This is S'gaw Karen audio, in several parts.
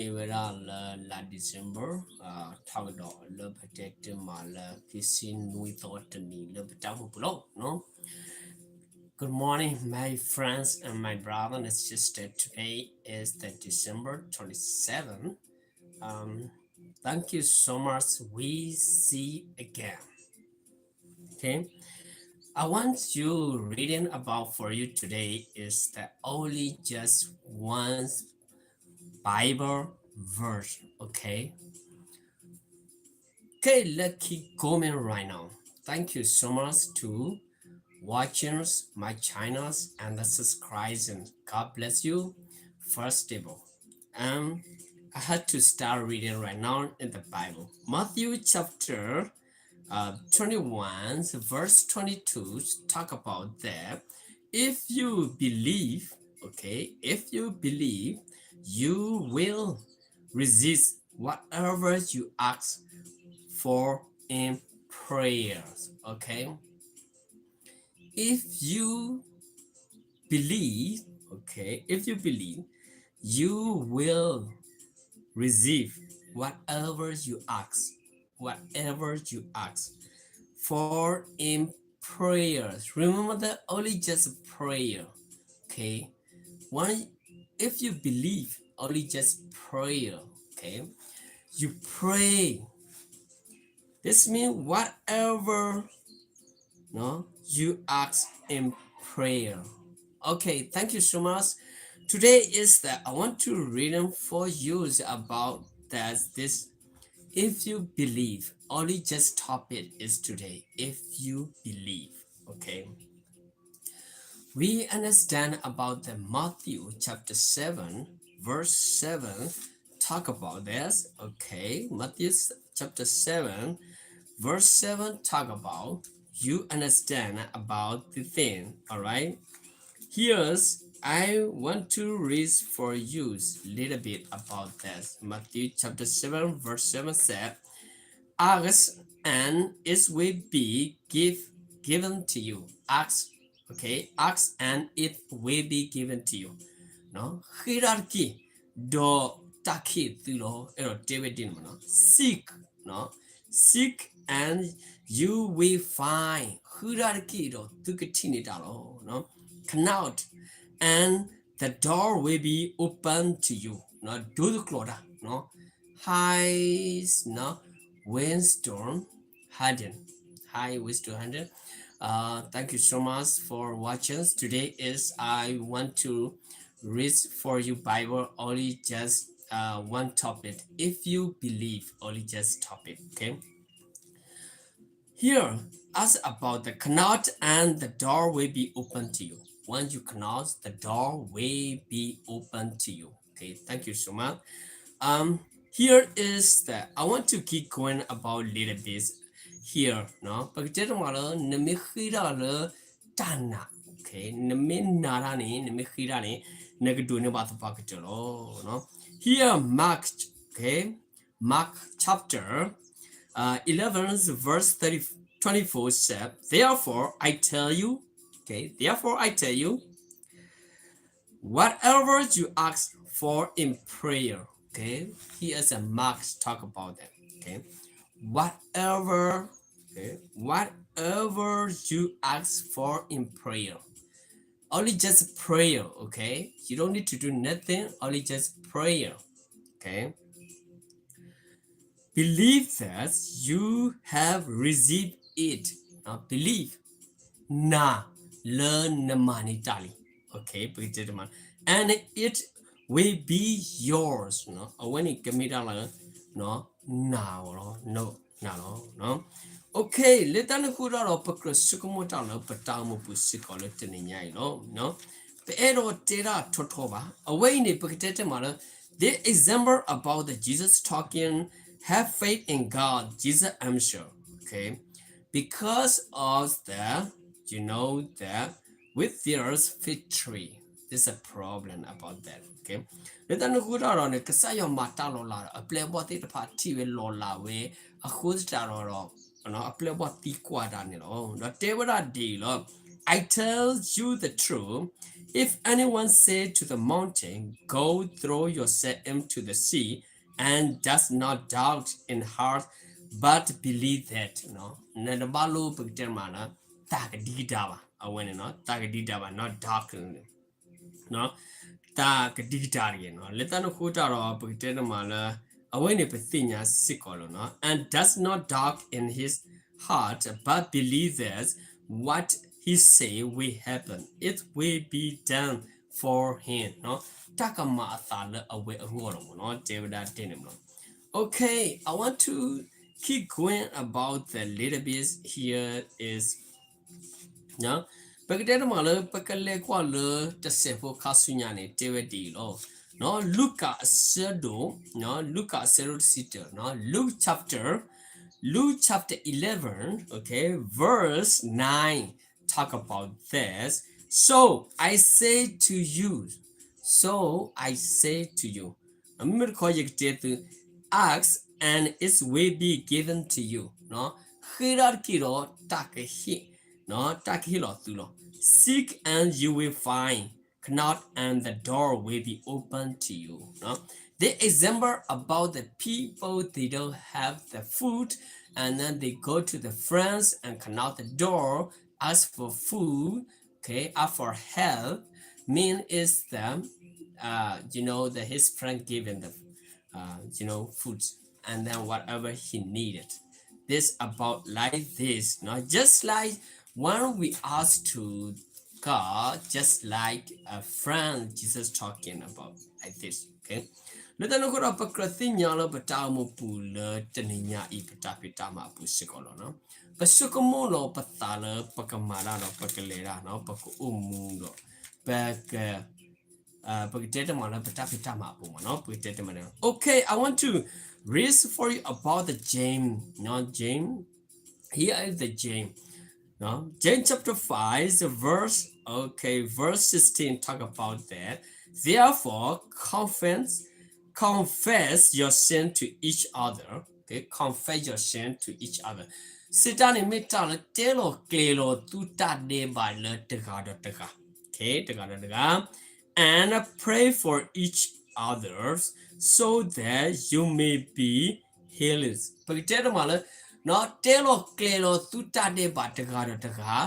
မ့ၢ်ဝဲဒၣ်လၢလါ December ထီၣ်ကဒီးလၢပတဲတ့ၢ်မးလၢခံဆံနွံသီတနံၤလၢပတၢ်အိၣ်မူပူၤလီၤ. Good morning, my friends and my brother and sister. Today is the December twenty-seven. Um, thank you so much. We see again. Okay. I want you reading about for you today is the only just one Bible verse. Okay. Okay, let's keep going right now. Thank you so much to watching my channels and the subscribing. God bless you. First of all, um, I had to start reading right now in the Bible. Matthew chapter uh, twenty-one, verse twenty-two talk about that. If you believe, okay, if you believe, you will receive whatever you ask for in prayers. Okay. If you believe, okay, if you believe, you will receive whatever you ask, whatever you ask for in prayers. Remember that only just prayer, okay? One, if you believe, only just prayer, okay? You pray. This means whatever, no, you ask in prayer. Okay, thank you so much. Today is the, I want to read them for you about that this, if you believe, only just topic is today, if you believe, okay? We understand about the Matthew chapter seven, verse seven, talk about this. Okay, Matthew chapter seven, verse seven talk about, you understand about the thing, all right? Here's, I want to read for you a little bit about this. Matthew chapter seven, verse seven said, Ask and it will be give, given to you. Ask, okay, ask and it will be given to you. ဃ့တၢ်တက့ၢ်, ဒီးတၢ်ကဟ့ၣ်သုလီၤ. အဲၣ်ဒိးတဲဝဲဒ်န့ၣ်မး, seek, seek and you will find. ဃုတၢ်တက့ၢ်ဒီးသုကထံၣ်န့ၢ်တၢ်လီၤ. Knock and the door will be open to you. ဒိသကျိးတၢ်. Hi, Winston Hayden. Hi, Winston Hayden. Uh, thank you so much for watching. Today is I want to read for you Bible only just uh, one topic. If you believe, only just topic. Okay. Here, ask about the knock and the door will be open to you. When you knock, the door will be open to you. Okay, thank you so much. Um, here is the, I want to keep going about little bit here, no? ပကတဲတမးလၢ နမ့ၢ်ဃ့တၢ်လၢတၢ်နာ်, okay? နမ့ၢ်နာ်တၢ်န့ၣ်, နမ့ၢ်ဃ့တၢ်န့ၣ်, နကဒိးန့ၢ်ဘၣ်သပှၢ်ကတၢၢ်လီၤ, no? Here, Mark, okay? Mark chapter uh, eleven, verse thirty, twenty-four said, Therefore I tell you, okay, therefore I tell you, whatever you ask for in prayer, okay, here is a Mark talk about that, okay, whatever, okay, whatever you ask for in prayer, only just prayer, okay, you don't need to do nothing, only just prayer, okay. Believe that you have received it. Believe, နာ်လၢနမၤန့ၢ်တၢ်လံ, okay, ပကတဲတမး, and it will be yours. အဝဲန့ၣ်ကမ့ၢ်တၢ်လၢ နၤလီၤ, နၤလီၤ. Okay, လၢတၢ်န့ၣ်အဃိဒီး ပကြၢးဆိကမိၣ်တၢ်လၢပတၢ်အိၣ်မူပူၤစ့ၢ်ကီးလၢတနံၤညါအံၤလီၤ. ပအဲၣ်ဒိးတဲတၢ်ထီထီဘၣ်. အဝဲအံၤန့ၣ် ပကတဲတမးလၢ this example about the Jesus talking, have faith in God, Jesus answer, okay? Because of the, you know, the with their fig tree, there's a problem about that, okay? လၢတၢ်န့ၣ်အဃိဒီးန့ၣ် ကစၢ်ယွၤမၤတၢ်လီၤလးဒီး အပျဲၢ်အဘီၣ်သ့ၣ်တဖၣ်ထံၣ်ဝဲလီၤလးဝဲ အဃိသတးဒီး အပျဲၢ်အဘီၣ်သံကွၢ်တၢ်န့ၣ်လီၤ. ဒီးတဲဝဲဒၣ်ဒ်အံၤလီၤ. I tell you the truth, if anyone say to the mountain, go throw yourself into the sea, and does not doubt in heart, but believe that နတဘၣ်လိၣ်ပကတဲတမးလၢ တၢ်ကဒံကဒါဘၣ်, အဝဲန့ၣ် တၢ်ကဒံကဒါဘၣ် not doubt န့ၣ် တၢ်ကဒံကဒါတဂ့ၤနီၤ. လၢတၢ်န့ၣ်အဃိတၢ်ဒီး ပကတဲတမးလၢ အဝဲန့ၣ်ပသ့ၣ်ညါစ့ၢ်ကီးလီၤနီၤ. And does not doubt in his heart, but believe that what he say will happen, it will be done for him နီၤ. တၢ်ကမၤအသးလၢအဝဲအဂီၢ်လီၤမ့ၢ်နီၤ, တဲဝဲဒၣ်ဒ်န့ၣ်မ့ၢ်နီၤ. Okay, I want to keep going about the little bit here is ပကတဲတမးလၢ ပကလဲၤကွၢ်လၢတစဲးဖိခါဆူညါန့ၣ် တဲဝဲဒ်အံၤလီၤ. လူၤကၣ်အဆၢဒိၣ်, လူၤကၣ်အဆၢဒိၣ်တဆံတၢ, Luke chapter, Luke chapter eleven, okay, verse nine, talk about this. So I say to you, so I say to you, မ့မ့ၢ်တခီယကတဲသု, ask and it will be given to you, ဃ့တၢ်တက့ၢ်ဒီး တၢ်ကဟ့ၣ်, တၢ်ကဟ့ၣ်လီၤသုလီၤ. Seek and you will find, knock and the door will be open to you. The example about the people, they don't have the food, and then they go to the friends and knock the door, ask for food, okay, ask for help, mean is the, uh, you know, the his friend giving the, uh, you know, food and then whatever he needed. This about like this, no? Just like when we ask to God, just like a friend, Jesus talking about like this, okay? လၢတၢ်န့ၣ်အဃိဒီး ပကြၢးသ့ၣ်ညါလၢပတၢ်အိၣ်မူပူၤလၢတနံၤညါအံၤ ပတၢ်ဖံးတၢ်မၤအပူၤစ့ၢ်ကီးလီၤနီၤ. ပဆိကမိၣ်လီၤပသးလၢပကမၤတၢ်ဒီး ပကလဲၤတၢ်နီၤ, ပကအိၣ်မူဒီး ပက ပကတဲတမးလၢပတၢ်ဖံးတၢ်မၤအပူၤမ့ၢ်နီၤ, ပကတဲတမးလၢ Okay, I want to read for you about the James, နီၤ, James, here is the James, နီၤ, James chapter five, the verse, okay, verse sixteen talk about that. Therefore, confess, confess your sin to each other, okay, confess your sin to each other. စံးတၢ်န့ၣ်မ့ၢ်တၢ်လၢ တဲလီၤကျဲၤလီၤသုတၢ်ဒဲးဘးလၢတဂၤဒီးတဂၤ, okay, တဂၤဒီးတဂၤ, and pray for each others so that you may be healed. ပကတဲတမးလၢ နီၤ, တဲလီၤကျဲၤလီၤသုတၢ်ဒဲးဘးတဂၤဒီးတဂၤ,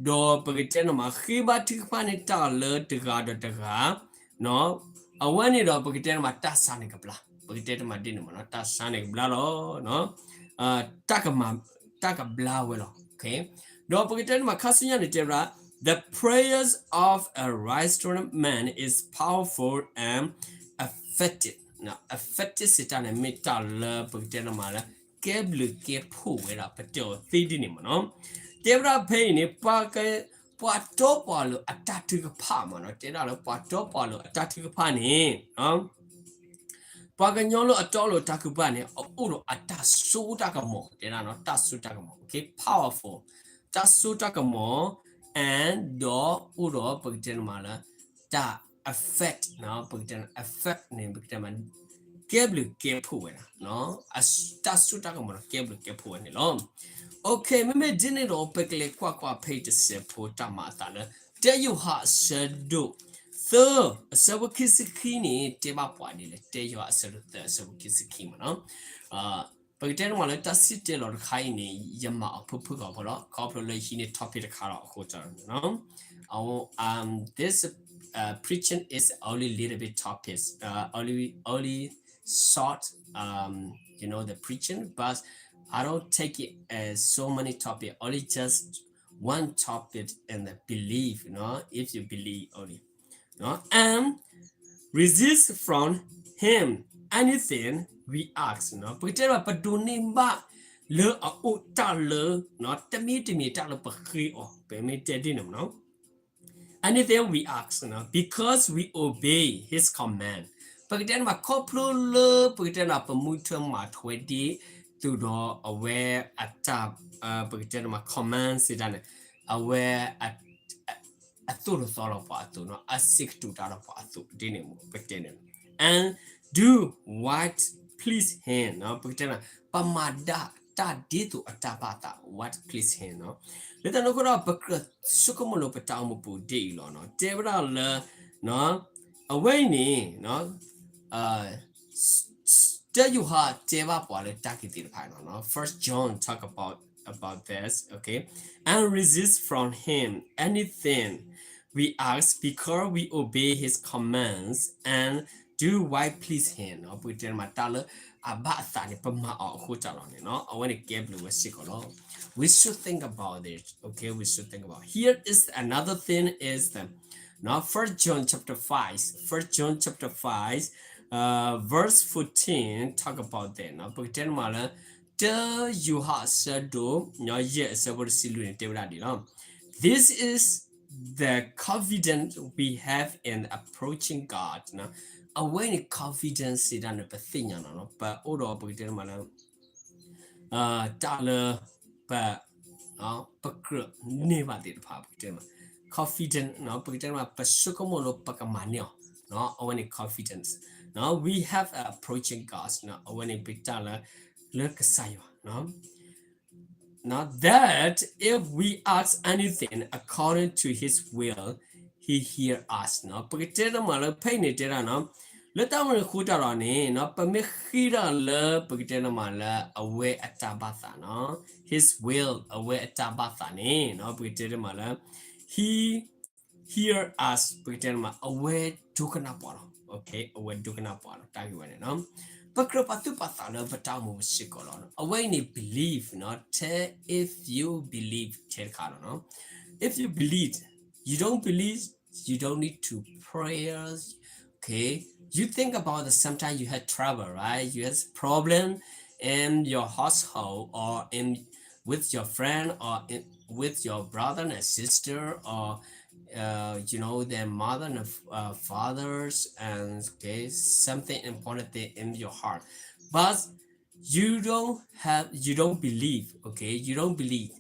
ဒီးပကတဲတမး ဃ့ဘါထုကဖၣ်န့ၢ်တၢ်လၢတဂၤဒီးတဂၤ, နီၤ, အဝဲန့ၣ်ဒီးပကတဲတမး တၢ်ဆါန့ၣ်ကဘျါ, ပကတဲတမးဒ်န့ၣ်မ့ၢ်နီၤ, တၢ်ဆါန့ၣ်ကဘျါလီၤ, တၢ်ကမၤ, တၢ်ကဘျါဝဲလီၤ, okay. ဒီးပကတဲတမးခါဆူညါန့ၣ်တဲဝဲဒၣ် the prayers of a righteous man is powerful and effective, effective စံးတၢ်န့ၣ် မ့ၢ်တၢ်လၢပကတဲတမးလၢ ကဲဘျုးကဲဖှိၣ်ဝဲဒၣ် ပတဲအီၤသ့ဒ်န့ၣ်မ့ၢ်နီၤ. တဲဝဲဒၣ်ဖဲအံၤန့ၣ် ပှၤက, ပှၤတီပှၤလိၤအတၢ်ထုကဖၣ်မ့ၢ်နီၤ, တဲဒၣ်လၢပှၤတီပှၤလိၤအတၢ်ထုကဖၣ်န့ၣ် ပှၤကညီလၢအတီအလိၤတၢ်ထုကဖၣ်န့ၣ် အအိၣ်ဒီးအတၢ်စိတၢ်ကမီၤ, တဲဒၣ်နီၤ, တၢ်စိတၢ်ကမီၤ, okay, powerful, တၢ်စိတၢ်ကမီၤ, and ဒီးအိၣ်ဒီးပကတဲတမးလၢ တၢ် effect, ပကတဲ effect န့ၣ် ပကတဲမး ကဲဘျုးကဲဖှိၣ်ဝဲဒၣ်, တၢ်စိတၢ်ကမီၤဒီးကဲဘျုးကဲဖှိၣ်ဝဲန့ၣ်လီၤ. Okay, မ့မ့ၢ်ဒ်န့ၣ်ဒီး ပကလဲၤကွၢ်ကွၢ်ဖဲအံၤတစဲးဖိတၢ်မၤအသးလၢ တၢယိၤဟၣ်အဆၢဒိၣ်သၢ အဆၢဖိခံဆံခံန့ၣ် တဲဘၣ်ပှၤဒ်လဲၣ်, တၢယိၤဟၣ်အဆၢဒိၣ်သၢ အဆၢဖိခံဆံခံမ့ၢ်နီၤ. ပကတဲတမးလၢတၢ်စံၣ်တဲၤလီၤတခါအံၤန့ၣ် ယမၤအီၤဖုၣ်ဖုၣ်ဂီၤဂီၤလီၤ, ခီဖျိလၢယဟံးန့ၢ် topic တခါလီၤအဃိတၢ်, I want, um, this, uh, preaching is only little bit topics, uh, only, only short, um, you know, the preaching, but I don't take it as so many topic, only just one topic in the belief, you know, if you believe only, you know, and resist from him anything we ask, ပကတဲဘၣ် ပဒိးန့ၢ်ဘၣ်လၢအအိၣ်တၢ်လၢ တမံၤတမံၤတၢ်လၢပဃ့အီၤ, ပမ့ၢ်တဲဒ်န့ၣ်မ့ၢ်နီၤ anything we ask, because we obey his command. ပကတဲန့ၣ်မး ခီဖျိလၢ ပကတဲန့ၣ် ပမူထၢမၤထွဲဒ်သိးဒီးအဝဲအတၢ်, ပကတဲန့ၣ်မး command စံးတၢ်န့ၣ် အဝဲ အသိၣ်တသီလီၤပှၤအသိးနီၤ, အစံးကတိၤတၢ်လီၤပှၤအသိး ဒ်န့ၣ်မ့ၢ် ပကတဲန့ၣ် and do what please him, ပကတဲန့ၣ် ပမၤဒၣ် တၢ်ဒ်သိးအတၢ်ဘၣ်သး what please him နီၤ. လၢတၢ်န့ၣ်အဃိဒီး ပကြၢးဆိကမိၣ်လၢပတၢ်အိၣ်မူပူၤဒ်အံၤလီၤနီၤ. တဲဝဲဒၣ်လၢ အဝဲအံၤန့ၣ် တၢယိၤဟၣ်တဲဘၣ်ပှၤလၢတၢ်ဂ့ၢ်သ့ၣ်တဖၣ်နီၤ. First John talk about about this, okay? And resist from him anything we ask because we obey his commands and do what please him နီၤ. ပကတဲမးတၢ်လၢအဘၣ်အသးန့ၣ် ပမၤအီၤအဃိတၢ်လီၤန့ၣ်နီၤ. အဝဲန့ၣ်ကဲဘျုးဝဲစ့ၢ်ကီးလီၤ. We should think about this, okay? We should think about. Here is another thing is the, နီၤ, First John chapter five, First John chapter five, uh, verse fourteen talk about that နီၤ. ပကတဲမးလၢ တၢယိၤဟၣ်အဆၢဒိၣ် ယဲၢ်အဆၢဖိတဆံလွံၢ်န့ၣ် တဲဝဲဒၣ်ဒ်လီၤ. This is the confidence we have in approaching God နီၤ. အဝဲန့ၣ် confidence စံးတၢ်န့ၣ် ပသ့ၣ်ညါလီၤနီၤ. ပအိၣ်ဒီးပကတဲမးလၢ တၢ်လၢ ပ ပကြၢးန့ၢ်ဘၣ်သ့ၣ်တဖၣ် ပကတဲမး confident နီၤ. ပကတဲမး ပဆိကမိၣ်လၢပကမၤန့ၢ်အီၤနီၤ. အဝဲန့ၣ် confidence နီၤ. We have a approaching God နီၤ. အဝဲန့ၣ်ပတၢ်လၢ လၢကစၢ်ယွၤနီၤ. Now that if we ask anything according to his will, he hear us နီၤ. ပကတဲတမးလၢဖဲအံၤန့ၣ်တဲဒၣ်နီၤ, လၢတၢ်မနုၤအဃိတၢ်လီၤန့ၣ်နီၤ, ပမ့ၢ်ဃ့တၢ်လၢ ပကတဲတမးလၢအဝဲအတၢ်ဘၣ်သးနီၤ, his will အဝဲအတၢ်ဘၣ်သးန့ၣ်နီၤ, ပကတဲတမးလၢ he hear us ပကတဲတမး အဝဲဒိကနၣ်ပှၤလီၤ. အဝဲဒိကနၣ်ပှၤလီၤ တၢ်ဂ့ၢ်ဝဲန့ၣ်နီၤ. ပကြၢးပာ်သူၣ်ပာ်သးလၢပတၢ်အိၣ်မူပူၤစ့ၢ်ကီးလီၤ. အဝဲအံၤန့ၣ် believe နီၤ, ထဲ if you believe ထဲတခါလီၤနီၤ. If you believe, you don't believe, you don't need to pray. Okay, you think about the sometimes you had trouble, right? You had problem in your household or in with your friend or in, with your brother and sister or uh, you know, their mother and uh, fathers and okay, something important thing in your heart, but you don't have, you don't believe, okay, you don't believe.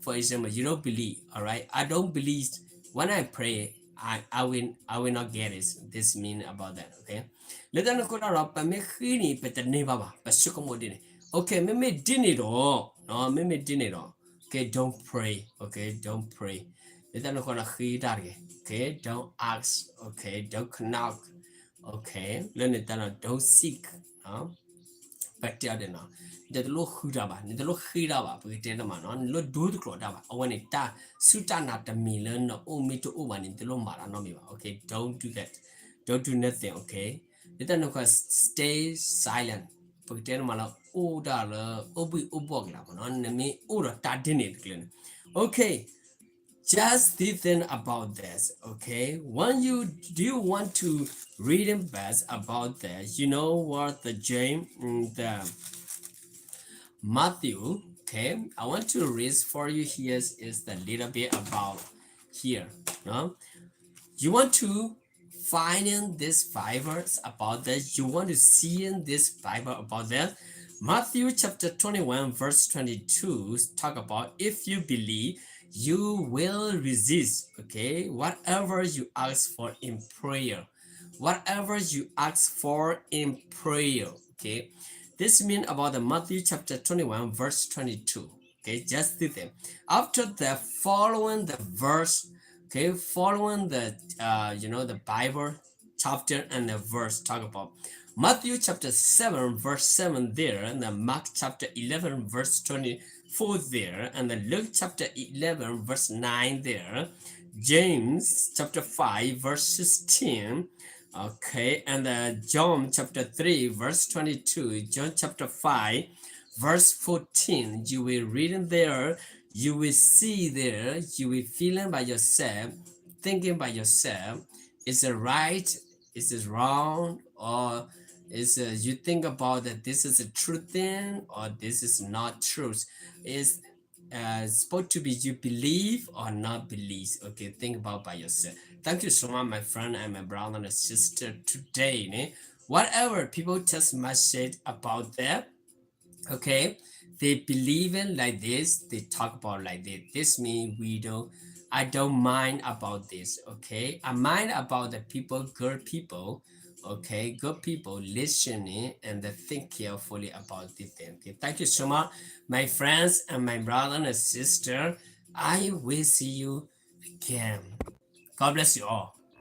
For example, you don't believe, all right? I don't believe when I pray, I, I will I will not get it. This mean about that, okay? လၢတၢ်န့ၣ်အဃိတၢ်ဒီး ပမ့ၢ်ဃ့န့ၣ် ပတန့ၢ်ဘၣ်ဘၣ်, ပဆိကမိၣ်ဒ်န့ၣ်. Okay, မ့မ့ၢ်ဒ်န့ၣ်ဒီး, မ့မ့ၢ်ဒ်န့ၣ်ဒီး, okay, don't pray, okay, don't pray. လၢတၢ်န့ၣ်အဃိဒီးဃ့တၢ်တဂ့ၤ, okay, don't ask, okay, don't knock, okay, လၢန့ၣ်တၢ်ဒီး don't seek, ပတဲအီၤဒ်နီၤ, နတလိၣ်ဃုတၢ်ဘၣ်, နတလိၣ်ဃ့တၢ်ဘၣ်, ပကတဲတမးနီၤ, နလိၣ်ဒိတကျိၤတၢ်ဘၣ်, အဝဲန့ၣ်တၢ်စူၢ်တၢ်နာ်တမံၤလၢနအိၣ်မ့ၢ်တအိၣ်ဘၣ်န့ၣ် နတလိၣ်မၤတၢ်နီတမံၤဘၣ်. Okay, don't do that, don't do nothing, okay. လၢတၢ်န့ၣ်အဃိ stay silent, ပကတဲတမးလၢ အိၣ်ဒၣ်လၢ အိၣ်ဘှံးအိၣ်ဘှီၣ်က့ၤလီၤမးနီၤ, နမ့ၢ်အိၣ်ဒီးတၢ်ဒ်န့ၣ်တကျၢၤန့ၣ်. Okay, just think about this, okay? When you do want to read in verse about this, you know what the James, mm, the Matthew, okay? I want to read for you here is the little bit about here, no? You want to finding this Bible about that, you want to see in this Bible about that, Matthew chapter twenty-one, verse twenty-two talk about if you believe, you will receive, okay, whatever you ask for in prayer. Whatever you ask for in prayer, okay. This mean about the Matthew chapter twenty-one, verse twenty-two. Okay, just sit there. After that, following the verse, okay, following the, uh, you know, the Bible chapter and the verse talk about Matthew chapter seven, verse seven there, and then Mark chapter eleven, verse twenty-four there, and then Luke chapter eleven, verse nine there, James chapter five, verse sixteen, okay, and uh, John chapter three, verse twenty-two, John chapter five, verse fourteen. You will read it there, you will see there, you will feeling by yourself, thinking by yourself, is it right, is it wrong, or is uh, you think about that this is a true thing or this is not true. Is uh, supposed to be you believe or not believe. Okay, think about by yourself. Thank you so much, my friend and my brother and sister. Today, ne, whatever people just message about that, okay, they believe it like this, they talk about like this. This means we don't, I don't mind about this, okay? I mind about the people, good people, okay? Good people listening and think carefully about this thing. Okay, thank you so much, my friends and my brother and sister. I will see you again. God bless you all.